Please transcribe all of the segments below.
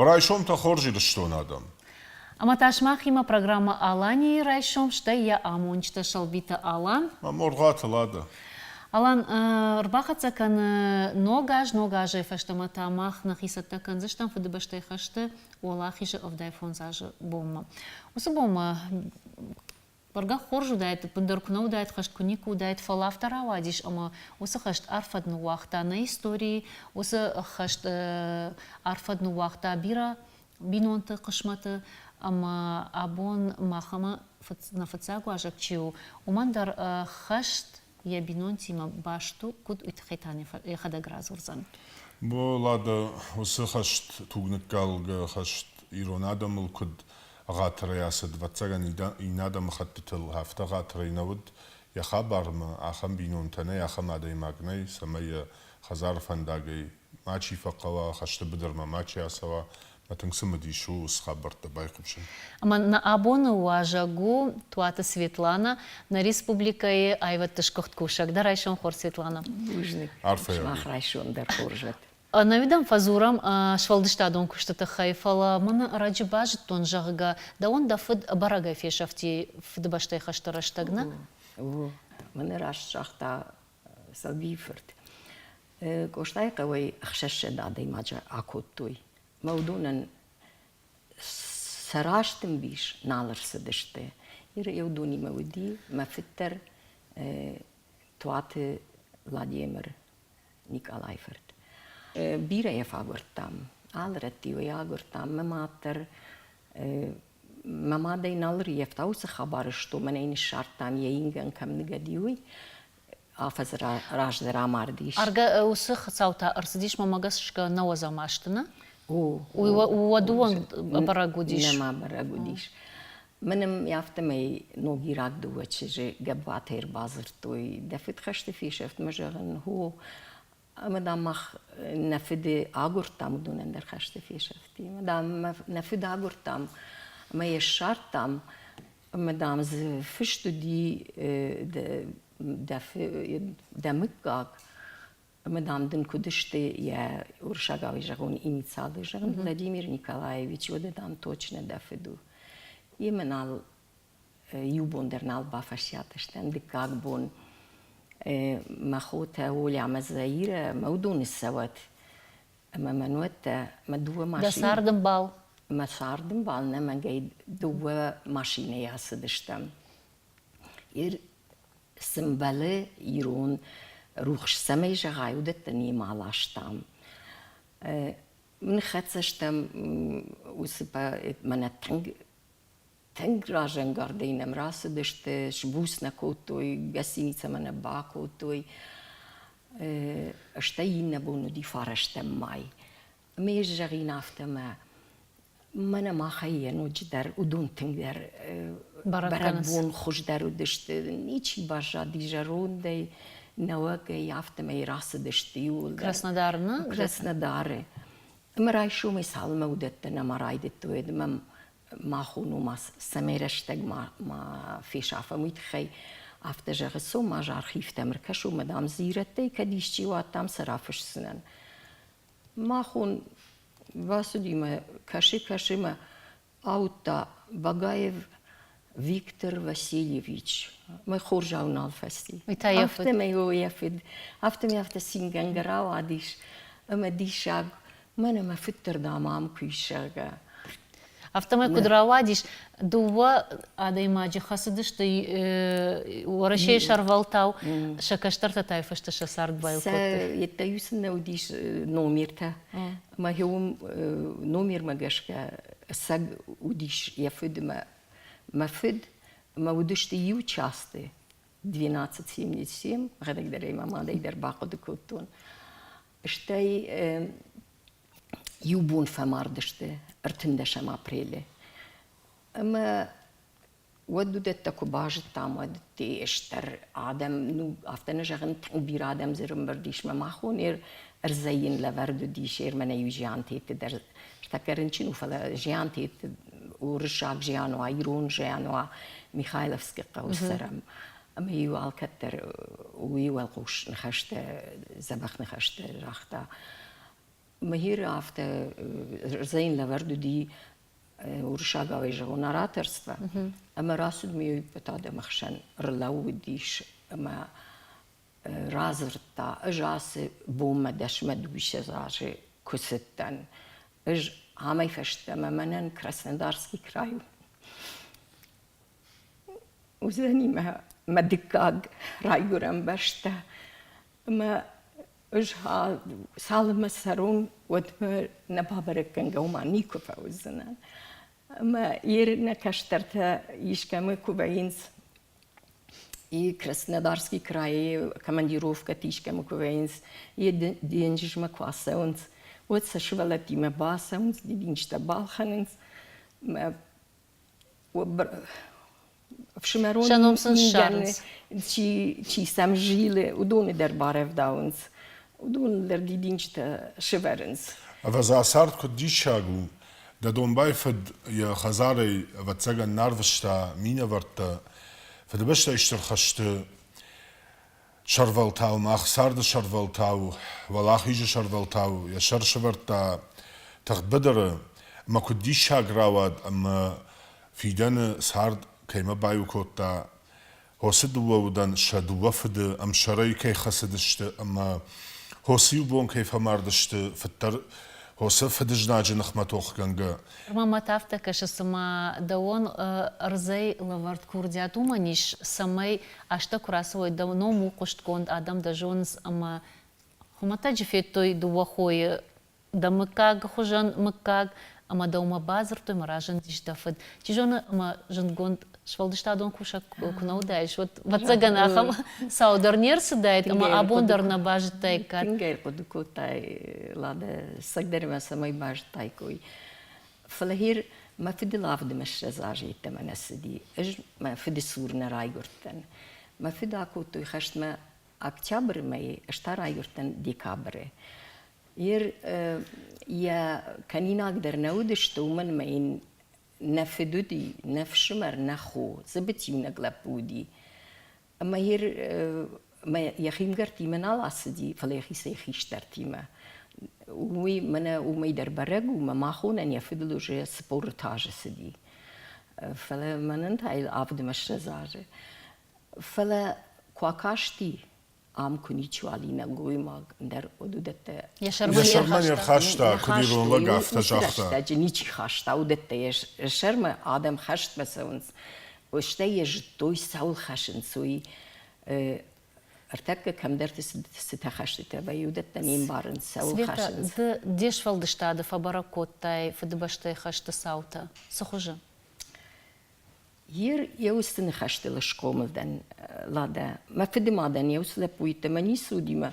Уӕ райсомтӕ хорз, Ирыстоны адӕм! Ӕмӕ та сымахимӕ программӕ Аланийы райсом, стӕй йӕ амонджытӕ Сӕлбиты Алан. Мӕ Моргъуаты Лада. Алан, ӕрбахӕццӕ кӕны ног аз, ног азӕй фӕстӕмӕ та мах нӕхи цӕттӕ кӕндзыстӕм Фыдыбӕстӕйы хӕсты Уӕлахизы 75 азы бонмӕ. Уыцы бонмӕ Бӕргӕ хорз уыдаид, ӕппындӕр куы нӕ уыдаид, хӕст куы никуы уыдаид, фӕлӕ афтӕ рауадис, ӕмӕ уыцы хӕст арф фӕд ныууагъта нӕ историйы, уыцы хӕст арф фӕд ныууагъта бирӕ бинонты хъысмӕты, ӕмӕ абон махмӕ нӕ фыццаг уазӕг чи у, уымӕн дӕр хӕст йӕ бинонтимӕ баст у, куыд, уый тыххӕй та йӕхӕдӕг радзурдзӕн. Лада, уыцы хӕст, тугныккалгӕ хӕст ирон адӕмыл куыд ӕгъатырӕй ацыд, ӕвӕццӕгӕн, иннӕ адӕмыхӕттытыл афтӕ ӕгъатырӕй нӕ уыд йӕ хабармӕ, ахӕм бинонтӕ нӕй, ахӕм адӕймаг нӕй, цӕмӕй йӕ хӕдзары фӕндагӕй мачи фӕхъӕуа, хӕсты быдырмӕ мачи ацӕуа. Мӕ тынг цымыдис у уыцы хабӕрттӕ байхъусын. Ӕмӕ нӕ абоны уазӕг у Туаты Светланӕ, нӕ республикӕйы аивӕдты сгуыхт кусӕг. Дӕ райсом хорз, Светланӕ. Бузныг. Арфӕйаг. Сымах райсом дӕр хорз уӕд. Ӕнӕуи фӕдзурӕм сфӕлдыстадон куысты тыххӕй, фӕлӕ мын ӕрӕджы базыдтон, зӕгъгӕ, дӕуӕн дӕ фыд ӕбӕрӕгӕй фесӕфти Фыдыбӕстӕйы хӕсты рӕстӕг, нӕ? О, мӕн раст загъта Сӕлбийы фырт. Къостайы хъӕуӕй 600 адӕймаджы акодтой. Мӕ уыдонӕн сӕ раст ӕмбис нал ӕрцыдысты. Ир уыдонимӕ уыди мӕ фыд дӕр Туаты Владимир Никъалайы фырт. Бирӕ йӕ фӕагуырдтам, алы рӕтты-иу ӕй агуырдтам. Мӕ мад дӕр мӕ мадӕй нал рыййӕфта уыцы хабары сто, мӕнӕ йын ссардтам йӕ ингӕн кӕм ныгӕд и, уый. Афӕдзы раздӕр амардис. Аргӕ уыцы хицау та ӕрцыдис мӕмӕ гӕсгӕ нӕуӕдзӕм азты, нӕ? О. Уый уӕды онг бӕрӕг уыдис? Нӕма бӕрӕг уыдис. Мӕн ӕм афтӕмӕй ногираг дыууӕ чызджы Гӕббатӕй ӕрбадзырдтой, дӕ фыд хӕсты фесӕфт, мӕ зӕгъын, хо. Ӕмӕ, дам, мах нӕ фыды агуырдтам, уыдонӕн дӕр хӕсты фесӕфти. Ӕмӕ, дам, нӕ фыды агуырдтам ӕмӕ йӕ ссардтам. Ӕмӕ, дам, дзы фыст уыди дӕ мыггаг. Ӕмӕ, дам, дын куыд сты йӕ уырыссагау зӕгъон инициалы, зӕгъын, Владимир Николаевич, уӕдӕ, дам, точно дӕ фыд у. Йемӕ нал иу бон дӕр нал бафӕстиат стӕм. Дыккаг бон мӕ хотӕ Оля ӕмӕ Заирӕ мӕ уыдоны цӕуӕт. Ӕмӕ мӕнуӕттӕ мӕ дыууӕ машинӕ. Дӕ цардӕмбал? Мӕ цардӕмбал нӕмӕнгӕй дыууӕ машинӕйы ацыдыстӕм. Цы мбӕлы ирон рухс цӕмӕй зӕгъай, уыдӕттӕ немӕ аластам. Ныххӕццӕ стӕм уыцы мӕнӕ тынг тынг разӕнгардӕй нӕм рацыдысты, сбуц нӕ кодтой, гостиницӕмӕ нӕ бакодтой. Стӕй иннӕ бон уыди фарӕстӕм май. Ӕмӕ ӕз зӕгъин афтӕ, мӕ мӕнӕ махӕй йӕ ноджыдӕр уыдон тынгдӕр бӕрӕгбон хуыздӕр уыдысты. Ничи баззади зӕрондӕй, нӕуӕгӕй, афтӕмӕй рацыдысты иууылдӕр. Краснодары, нӕ? Краснодары. Ӕмӕ райсомӕй цалынмӕ уыдӕттӕ нӕма райдыдтой, ӕмӕ махон у, ма цӕмӕй рӕстӕг ма, ма фесафӕм, уый тыххӕй афтӕ зӕгъы, цом ма архивтӕм ӕркӕсом, ӕмӕ дам дзы ирӕттӕй кӕд исчи уа, дам сӕ рафысдзынӕн. Махон бацыди мӕ кӕсы, кӕсы мӕ ауыдта Багаев Виктор Васильевич. Мӕ хорзау нал фӕци. Уый та йӕ фыд. Афтӕмӕй о йӕ фыд. Афтӕмӕй афтӕ цингӕнгӕ рауадис ӕмӕ диссаг, мӕнӕ мӕ фыд дӕр, дам, ам куы ис, зӕгъгӕ. Афтӕмӕй куыд рауадис, дыууӕ адӕймаджы хӕцыдысты Уӕрӕсейы сӕрвӕлтау, сӕ кӕстӕртӕ та фӕстӕ сӕ цард баиу кодтой. Сӕ йедтӕ-иу сын нӕ уыдис номертӕ. Ӕмӕ уым номермӕ гӕсгӕ ӕцӕг уыдис йӕ фыд ӕмӕ мӕ фыд, ӕмӕ уыдысты иу часты 1277, гъӕдӕг дӕр ӕй мӕ мадӕй дӕр бахъуыды кодтон. Стӕй иу бон фӕмардысты 13 апрелы. Ӕмӕ уӕд уыдӕттӕ куы базыдтам, уӕд стыр адӕм, ну, афтӕ нӕ зӕгъын, тынг бирӕ адӕм дзы ӕрӕмбырд ис. Мӕ махон ӕрдзӕй йын лӕвӕрд уыдис, мӕнӕ иу зиантетты дӕр тӕккӕ рынчын у, фӕлӕ зиантетты уырыссаг зиан уа, ирон зиан уа, Михайловскы хъӕуы цӕрӕм. Ӕмӕ-иу алкӕддӕр уый уӕлхъус ныхӕстӕ, дзӕбӕх ныхӕстӕ загъта. Мӕхи афтӕ зӕйн лӕвӕрд уыди уырыссагауӕй зӕгъон ораторство, ӕмӕ рацыд ме ӕппӕт адӕмы хсӕн ӕрлӕууыдис ӕмӕ радзырдта, ӕз ацы бонмӕ дӕсмӕ дыууиссӕдз азы куы цыдтӕн, ӕз амӕй фӕстӕмӕ мӕнӕн Краснодарский край уыдзӕни мӕ дыккаг райгуырӕн бӕстӕ. Ӕмӕ ӕз цалынмӕ цӕрон, уӕдмӕ нӕ бабӕрӕггӕнгӕ уымӕ никуы фӕуыдзынӕн. Ӕмӕ йе нӕ кӕстӕртӕ искӕмӕ куы вӕййынц, и Краснодарский крайы командировкӕты искӕмӕ куы вӕййынц, йе денджызмӕ куы ацӕуынц, уӕд сӕ сывӕллӕттимӕ бацӕуынц, дидинджытӕ балхӕнынц. Мӕ ӕфсымӕрон Сӕ ном сын ссарынц. Чи сӕм зилы, уыдоны дӕр барӕвдауынц, уыдоны дӕр дидинджытӕ сывӕрынц. Ӕвӕдза, цард куыд диссаг у! Дӕ домбай фыд йӕ хӕдзарӕй, ӕвӕццӕгӕн, нарвыста минӕвӕрттӕ Фыдыбӕстӕйы Стыр хӕсты сӕрвӕлтау, мах царды сӕрвӕлтау, Уӕлахизы сӕрвӕлтау йӕ сӕр сӕвӕрдта тыгъд быдыры, ӕмӕ куыд диссаг рауад ӕмӕ фидӕны цард кӕимӕ баиу кодта, Хосы дыууӕ удӕн сӕ дыууӕ фыды ӕмсӕрӕй кӕй хӕцыдысты ӕмӕ Хосы иу бон кӕй фӕмардысты фыддӕр Хосы фыдызнаджы ныхмӕ тохгӕнгӕ. Мӕ та афтӕ кӕсы, цыма дӕуӕн ӕрдзӕй лӕвӕрд курдиат уымӕн ис, цӕмӕй азтӕ куы рацӕуой, дӕ ном у хъуыстгонд, адӕм дӕ зонынц ӕмӕ хуымӕтӕджы федтой дыууӕ хойы дӕ мыггагы хуызӕн мыггаг, ӕмӕ дӕумӕ бадзырдтой, ӕмӕ разындис дӕ фыд. Чи зоны, ӕмӕ зындгонд сфӕлдыстадон кусӕг куы нӕ уыдаис, уӕд, ӕвӕццӕгӕн, ахӕм цау дӕр не рцыдаид, ӕмӕ абон дӕр нӕ базыдтаиккат. Тынг ӕрхъуыды кодтай, Ладӕ, цӕгдӕр мӕ цӕмӕй базыдтаиккой. Фӕлӕ хир мӕ фыдыл авдмӕ 20 азы йеддӕмӕ нӕ цыди. Ӕз мӕ фыды цур нӕ райгуырдтӕн. Мӕ фыд акодтой хӕстмӕ октябры мӕйы, ӕз та райгуырдтӕн декабры. Ер йӕ кӕнинаг дӕр нӕ уыдысты, уымӕн ӕмӕ йын нӕ фыд уыди, нӕ фсымӕр, нӕ хо, зыбыт иунӕг лӕппу уыди. Ӕмӕ ер йӕхи мгӕрттимӕ нал ацыди, фӕлӕ йӕхицӕй хистӕртимӕ. Уый мӕнӕ уымӕй дӕр бӕрӕг у, мӕ махонӕн йӕ фыдыл уже 40 азы цыди. Фӕлӕ мӕнӕн та авд ӕмӕ 20 азы. Фӕлӕ куы акасти, ам куы ничиуал и нӕлгоймаг, ӕндӕр уыдӕттӕ Йӕ сӕрмӕ не рхаста, куыд ирон лӕг, афтӕ загъта. Рӕстӕджы ничи хаста уыдӕттӕ йӕ сӕрмӕ, адӕм хӕстмӕ цӕуынц. Стӕй йӕ зыдтой, цӕуыл хӕссынц, уый. Ӕртӕккӕ кӕмдӕрты цытӕ хӕстытӕ вӕййы, уыдӕттӕ не мбарынц, цӕуыл хӕссынц. Ды де сфӕлдыстады фӕбӕрӕг кодтай Фыдыбӕстӕйы хӕсты цаутӕ. Цы хуызы? Ер йӕ уыцы ныхӕстыл схъомыл дӕн, Ладӕ. Мӕ фыдымадӕн йӕ уыцы лӕппу йеддӕмӕ ницы уыди мӕ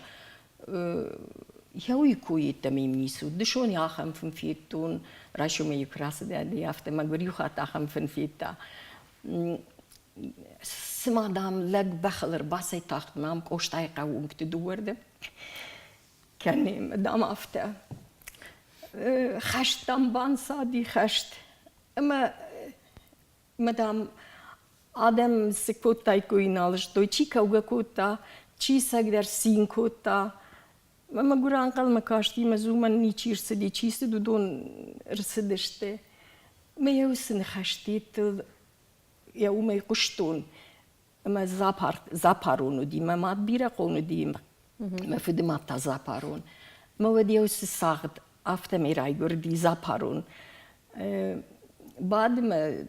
йӕ уый кой йеддӕмӕ йын ницы уыд. Дысон ахӕм фын федтон, райсомӕй-иу куы рацыдаид, афтӕ мӕгуыр иу хатт ахӕм фын федта. Цыма, дам, лӕг бӕхыл ӕрбацӕйтахт мӕ ам Къостайыхъӕуы уынгты дыууӕрдӕм кӕны, дам, афтӕ. Хӕст, дам, банцади, хӕст. Ӕмӕ, мадам, адӕм цы кодтаиккой, нал зыдтой, чи кӕугӕ кодта, чи цӕгдӕр цин кодта. Мӕ мӕгуыр ӕнхъӕлмӕ касти, мӕ дзумӕн ничи рцыди, чи цыд, уыдон ӕрцыдысты. Мӕ йӕ уыцы ныхӕстӕ йӕ уымӕй хъуыстон. Ӕмӕ Запарон уыди, мӕ мад бирӕхъон уыди, мӕ фыды мад та Запарон. Мӕ уӕд йӕ уыцы цагъд афтӕмӕй райгуырди Запарон. Бады мӕ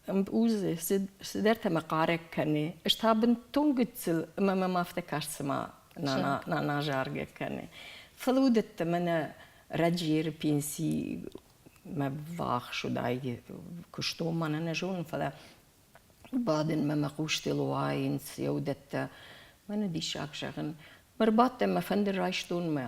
ӕмпъузы, цыдӕртӕ мӕ хъарӕг кӕны. Ӕз та бынтон гыццыл, ӕмӕ мӕм афтӕ каст, цыма нана заргӕ кӕны. Фӕлӕ уыдӕттӕ мӕнӕ Раджеры пенси мӕ ввахс уыдаид, куыстон мӕнӕ нӕ зонын, фӕлӕ бадынмӕ мӕ хъустыл уайынц йӕ уыдӕттӕ. Мӕнӕ диссаг зӕгъын. Ӕрбадтӕн мӕ фӕндыр райстон мӕ.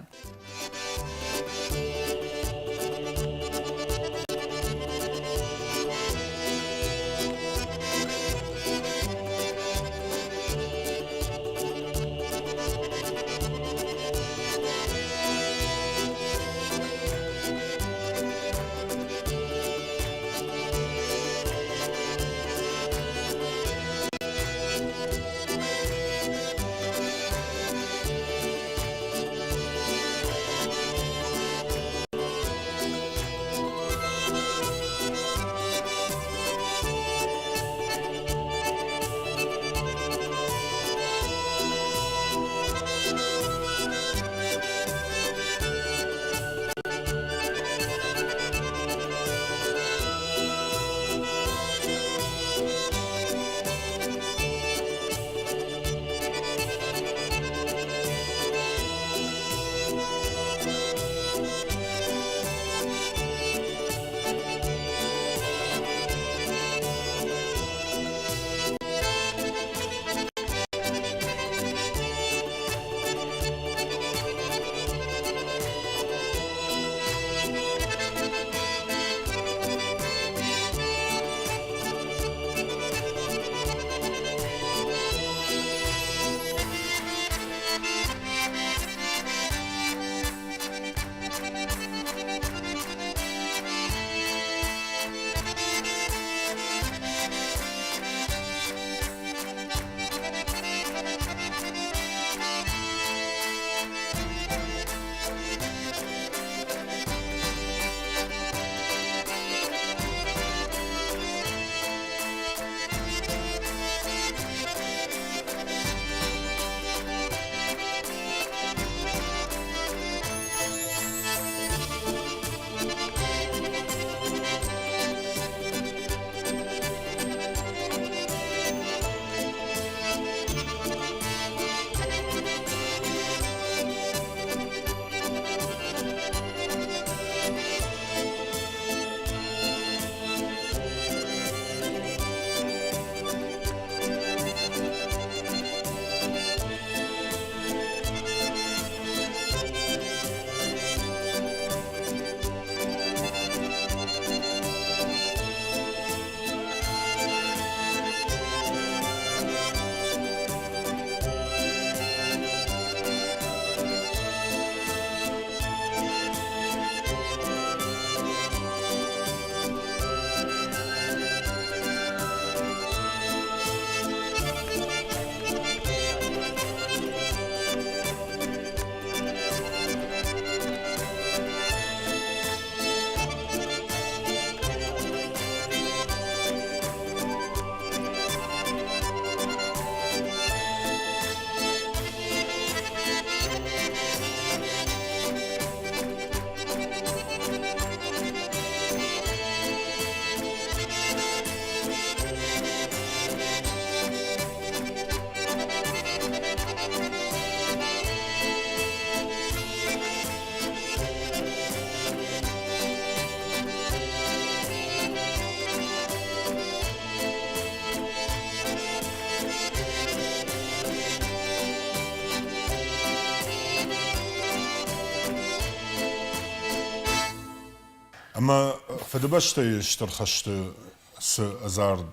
Ӕмӕ Фыдыбӕстӕйы Стыр хӕсты цы ӕдзард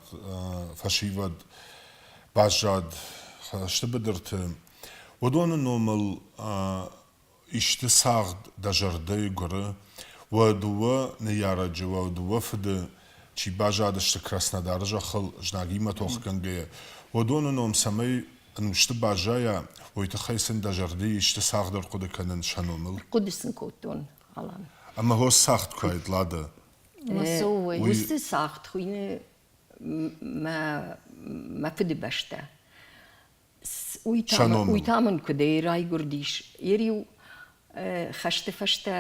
фӕсивӕд баззад хӕсты быдырты, уыдоны номыл исты цагъд дӕ зӕрдӕйы гуыры, уӕ дыууӕ ныййарӕджы, уӕ дыууӕ фыды чи баззадысты Краснодары зӕххыл знагимӕ тохгӕнгӕйӕ, уыдоны ном цӕмӕй ӕнусты баззайа, уый тыххӕй сын дӕ зӕрдӕйы исты цагъд ӕрхъуыды кӕнын сӕ номыл? Хъуыды сын кодтон, Алан. Ӕмӕ хос цагъд куы уаид, Лада? Уыцы цагъд хуыйны мӕ, мӕ фыдыбӕстӕ. Уый та, уый та мын куыдӕй райгуырдис. Ер-иу хӕсты фӕстӕ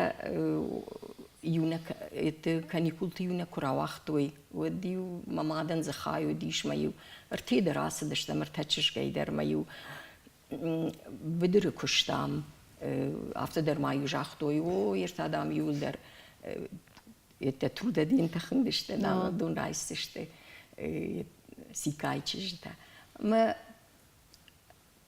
иунӕг каникулты иунӕг куы рауагътой, уӕд-иу мӕ мадӕн дзы хай уыдис, мӕ-иу ӕртӕ дӕр ацыдыстӕм, ӕртӕ чызгӕй дӕр, мӕ-иу быдыры куыстам. Афтӕ дӕр ма-иу загътой, о, ӕртӕ, дам, иуылдӕр это трудодень тӕхындысты, нал дон райсдзысты Сикайы чызджытӕ. Ӕмӕ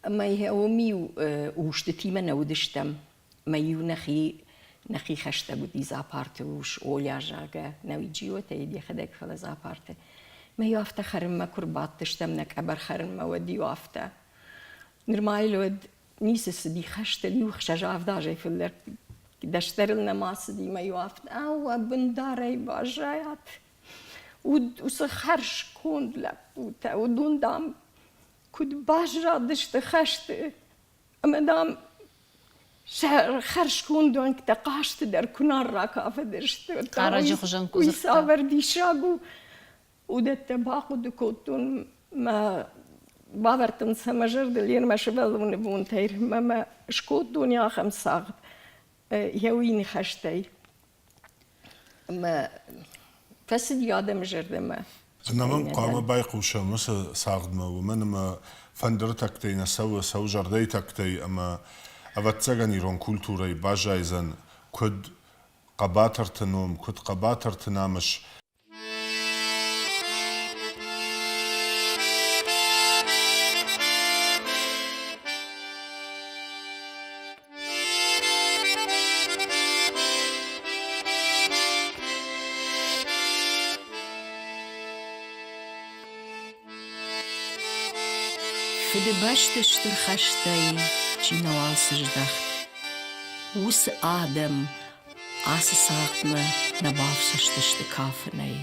ӕмӕ уым-иу устытимӕ нӕ уыдыстӕм. Мӕ-иу нӕхи нӕхи хӕстӕг уыди Дзапарты ус Оля, зӕгъгӕ, нӕ уый Джиотӕй йӕхӕдӕг, фӕлӕ Дзапарты. Мӕ-иу афтӕ хӕрынмӕ куы рбадтыстӕм нӕ къӕбӕр хӕрынмӕ, уӕд-иу афтӕ. Нырма йыл уӕд ницы цыди хӕстыл, иу ӕхсӕз-авд азӕй фылдӕр дӕсдӕр ыл нӕма цыди, мӕ-иу афтӕ, ау, уӕ бындарӕй баззайат. Уыд уыцы хӕрзконд лӕппутӕ, уыдон, дам, куыд баззадысты хӕсты, ӕмӕ, дам, сӕ хӕрзконд уӕнгтӕ хъазты дӕр куы нал ракафыдысты. Хъарӕджы хуызӕн куы Уый цавӕр диссаг у, уыдӕттӕ бахъуыды кодтон мӕ бавӕрдтон сӕ мӕ зӕрдыл йе мӕ сывӕллоны бонтӕй мӕ мӕ скодтон ахӕм цагъд йӕ уый ныхӕстӕй. Ӕмӕ фӕцыди адӕмы зӕрдӕмӕ. Ӕнӕмӕнг хъуамӕ байхъусӕм уыцы цагъдмӕ, уымӕн ӕмӕ фӕндыры тактӕй нӕ цӕуы, цӕуы зӕрдӕйы тактӕй ӕмӕ, ӕвӕццӕгӕн, ирон культурӕйы баззайдзӕн куыд хъӕбатырты ном, куыд хъӕбатырты намыс. Фыдыбӕсты Стыр хӕстӕй чи нӕуал сыздӕхт, уыцы адӕм ацы цагъдмӕ нӕ бафсӕстысты кафынӕй.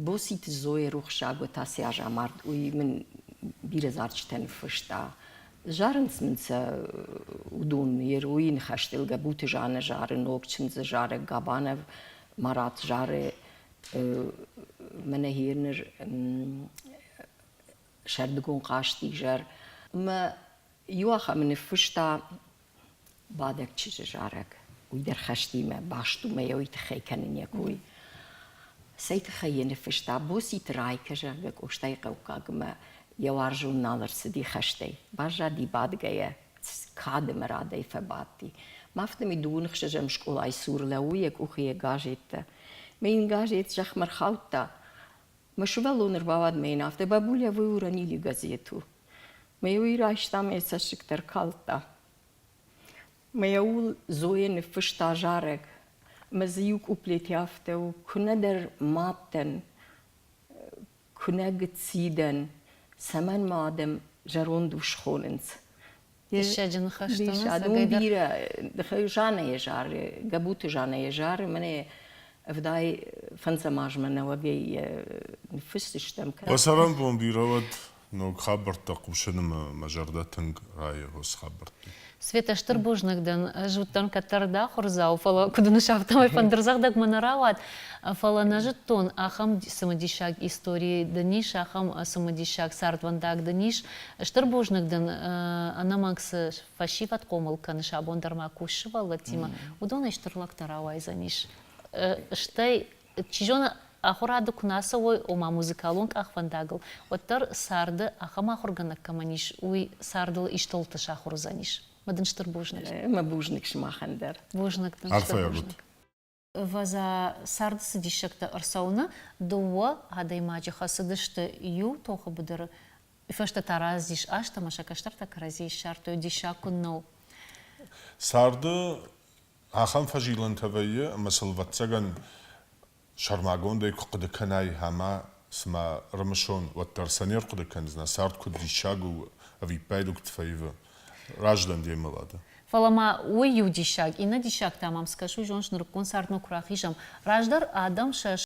Боситы Зоя рухсаг уӕд ацы аз амард, уый мын бирӕ зарджытӕ ныффыста. Зарынц мын сӕ уыдон Еруйы ныхӕстыл Гӕбуты Жаннӕ зары, Ног чындзы зарӕг Габанов Марат зары, мӕнӕ гъеныр сӕрдыгон хъазтизӕр. Ӕмӕ иуахӕмы ныффыста бадӕг чызджы зарӕг. Уый дӕр хӕстимӕ баст у мӕ йӕ уый тыххӕй кӕнын йӕ кой. Цӕй тыххӕй йӕ ныффыста Боситы Райкӕ, зӕгъгӕ, Къостайыхъӕуккагмӕ йӕ уарзон нал ӕрцыди хӕстӕй. Баззади бадгӕйӕ, кад ӕмӕ радӕй фӕбадти. Ма афтӕмӕй дыууын ӕхсӕзӕм скъолайы цур лӕууы йӕ къухы йӕ газеттӕ. Мӕ йын газет зӕхмӕ рхаудта. Мӕ сывӕллон ӕрбауад мӕ йын афтӕ, Бабуля, вы уронили газету. Мӕ уый райста мӕ йӕ цӕссыгтӕ ркалдта. Мӕ ууыл Зоя ныффыста зарӕг, ӕмӕ дзы иу куплет афтӕ у: Куынӕ дӕр мад дӕн, куынӕ гыцци дӕн, цӕмӕн мӕ адӕм зӕронд ус хонынц. Диссаджы ныхӕстӕ. Диссаг. Уым бирӕ Жаннӕйы зары, Гӕбуты Жаннӕйы зары, мӕнӕ ӕвдай фӕндзӕм азмӕ нӕуӕгӕй ныффысдзыстӕм. Уӕ цӕрӕнбон бирӕ уӕд, Ног хабӕрттӕ хъусын ӕмӕ мӕ зӕрдӕ тынг райы уыцы хабӕртты. Светӕ, стыр бузныг дӕн. Ӕз уыдтӕн кӕддӕр дӕ ахуырдзау, фӕлӕ куыд уыныс, афтӕмӕй фӕндырдзӕгъдӕгмӕ нӕ рауад. Фӕлӕ нӕ зыдтон, ахӕм цымыдисаг истори дын ис, ахӕм цымыдисаг цардвӕндаг дын ис. Стыр бузныг дын, ӕнӕмӕнг цы фӕсивӕд хъомыл кӕныс, абон дӕр ма кус сывӕллӕттимӕ, уыдонӕй стыр лӕгтӕ рауайдзӕнис. Стӕй чи зоны, ахуырады куы нӕ ацӕуой, ома музыкалон къахвӕндагыл, уӕддӕр царды ахӕм ахуыргӕнӕг кӕмӕн ис, уый цардыл истӕуылты сахуыр уыдзӕнис. Мӕ дын стыр бузныг. Ӕмӕ бузныг сымахӕн дӕр. Бузныг дын, стыр бузныг. Ӕвӕдза, царды цы диссӕгтӕ ӕрцӕуыны, дыууӕ адӕймаджы хӕцыдысты иу тохы быдыры, фӕстӕ та рацыдис азт ӕмӕ сӕ кӕстӕртӕ кӕрӕдзийы ссардтой, диссаг куыннӕ у. Царды Ахӕм фӕзилӕнтӕ вӕййы, ӕмӕ сыл, ӕвӕццӕгӕн, сӕрмагондӕй куы хъуыды кӕнай ӕмӕ цыма ӕрымысон, уӕддӕр сӕ не рхъуыды кӕндзынӕ, цард куыд диссаг у, ӕвиппайды куыд фӕивы. Раздӕн де мбалады. Фӕлӕ ма уый иу диссаг, иннӕ диссаг та мӕм скӕс, уый зоныс, нырыккон цардмӕ куы рахизӕм. Раздӕр адӕм сӕ.